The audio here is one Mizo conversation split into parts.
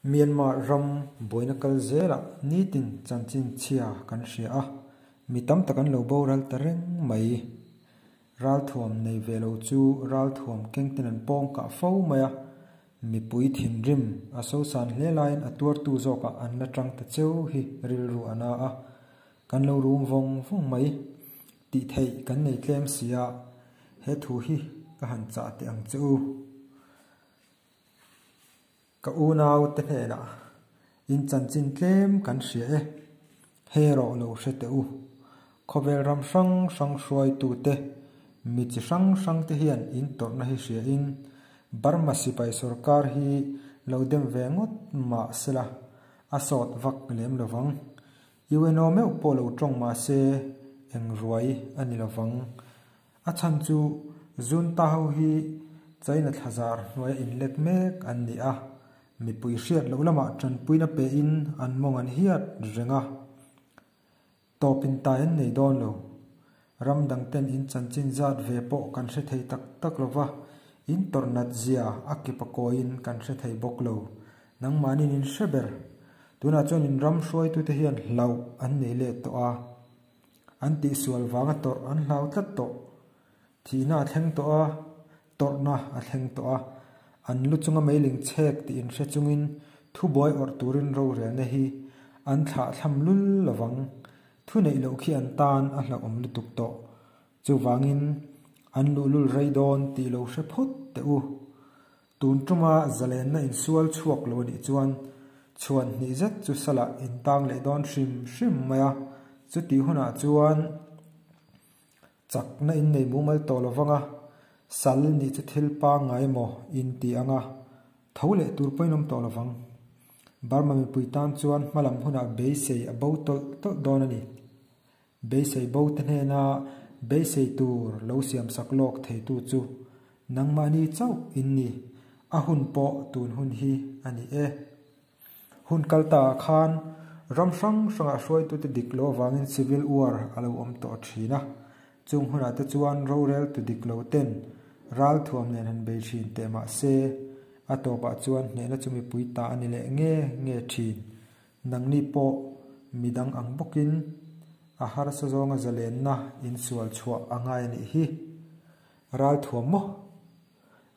Myanmar ram buaina kal zelah nitin chanchin chhia kan hria a, mi tam tak an lo boral ta reng mai. Ralthuam nei ve lo chu ralthuam kengten an pawng kah fo mai a, mipui thinrim a sosan hle laiin a tuartu zawkah an la tang ta cheu hi rilru a na a, kan lo rum vawng vawng mai. Tih theih kan nei tlem si a, he thu hi ka han chah teh ang che u. Ka unau te hnenah in chanchin tlem kan hria e, he rawh lo hre teh u. Khawvel ram hrang hrang hruaitu te, mi chi hrang hrang te hian in tawrhna hi hria in Burma sipai sorkar hi lo dem ve ngawt mah sela a sawt vak lem lovang. UNO meuh pawh lo tawng mah se eng ruai a ni lovang. A chhan chu Junta ho hi China thlazar hnuaia inlet mek an ni a, mipui hriat loh lamah tanpuina pein an mawng an hiat reng a, tawpin tai an nei dawn lo. Ram dangten in chanchin zat ve pawh kan hre thei tak tak lo va, in tawrh nat zia a kip a kawiin kan hre thei bawk lo. Nangmahniin in hre ber. Tunah chuan in ram hruaitute hian hlauh an nei let tawh a. An tihsual vanga tawrh an hlau tlat tawh. Thihna a thleng tawh a, tawrhna a thleng tawh a. An lu chunga meiling chhek tih inhre chungin thubuai awrh turin rorelna hi an thlah thlam lul lovang. Thu neih loh khi an tan a hlauhawm lutuk tawh. Chuvangin an luhlul rei dawn tih lo hre phawt teh u. Tun tuma zalenna insual chhuak lo anih chuan chhuan hnih zet chu salah intang leh dawn hrim hrim mai a, chutih hunah chuan chakna innei mumal tawh lo vang a, sal nih chu thil pangngai emaw inti ang a, tho leh tur pawhin awm tawh lo vang. Burma mipui tan chuan hmalam hunah beisei a bo tawlh tawlh dawn a ni. Beisei bo te hnena beisei tur lo siamsak lawk theitu chu nangmahni chauh in ni, a hun pawh tun hun hi a ni e. Hun kal ta ah khan ram hrang hrangah hruaitute dik lo avangin civil war a lo awm tawh thin a, chung hunah te chuan rorel tu dik lo ten ralthuam nen han bei thin teh mah se, a tawpah chuan hnehna chu mipui ta a ni leh nge nge thin. Nangni pawh midang ang bawkin a harsa zawnga zalenna insual chhuah a ngai a nih hi. Ralthuam maw?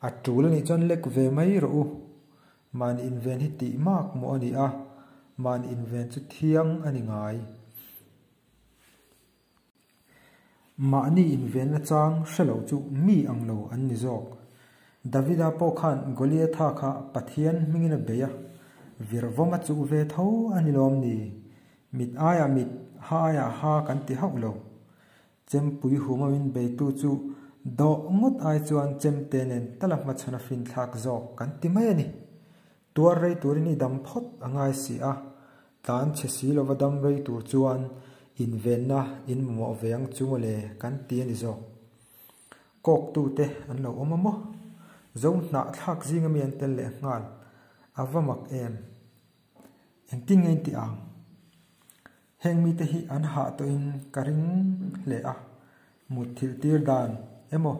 A tul a nih chuan lek ve mai rawh u. Mahni inven hi tih mak maw a ni a, mahni inven chu thiang a ni ngai. Mahni invenna chang hre lo chu mi ang lo an ni zawk. Davida pawh khan Goliatha kha Pathian hmingin a bei a, virvawm a chuh ve tho a ni lawm ni? Mit aiah mit, ha aiah ha kan ti hauh lo. Chempui huma min beitu chu dawh ngawt ai chuan chemte nen tala hmachhawn a finthlak zawk kan ti mai a ni. Tuar rei turin i dam phawt a ngai si a, tlan chhe si lova dam rei tur chuan invenna in mamawh ve ang chu mawle kan ti a ni zawk. Kawktute an lo awm a maw? Zo hnah thlak zinga mi an tel leh nghal a va mak em? Engtin nge in ti ang? Heng mite hi an hah tawhin ka ring hle a, mutthilh tir dan emaw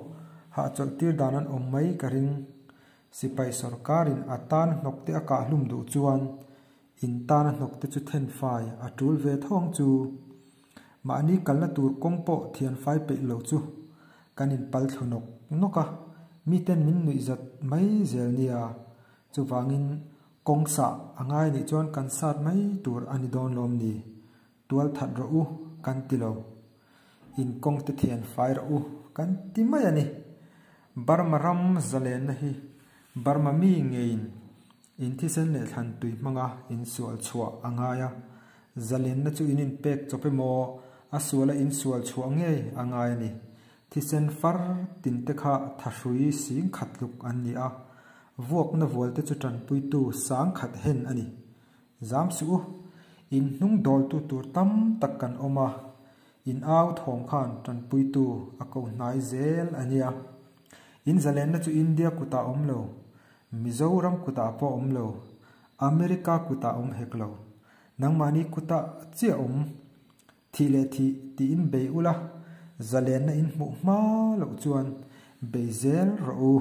hahchawlh tir dan an awm mai ka ring. Sipai sorkarin a tan hnawk te a kah hlum duh chuan in tana hnawk te chu thenfai a tul ve tho ang chu. Mahni kalna tur kawng pawh thianfai peih lo chu kan inpal thlu nawk nawk a, miten min nuihzat mai zel nia. Chuvangin Kawng sah a ngai nih chuan kan sat mai tur a ni dawn lawm ni? Tual that rawh u kan ti lo. In kawng te thian fai rawh u kan ti mai a ni. Burma ram zalenna hi Burma mi ngeiin in thisen leh thlan tui hmanga in sual chhuah a ngai a. Zalenna chu in inpek chawp emaw a suala in sual chhuah ngei a ngai a ni. Thisen far tin te kha thahrui sing khat tluk an ni a. Vuakna vualte chu tanpuitu sang khat hen a ni. Zam suh u, in hnung dawltu tur tam tak kan awm a, in au thawm khan tanpuitu a ko hnai zel a nia. In zalenna chu India kutah awm lo, Mizoram kutah pawh awm lo, America kutah awm hek lo. Nangmahni kutah chiah awm. Thih leh thih tiin bei ula, zalenna in hmuh hma loh chuan bei zel rawh u.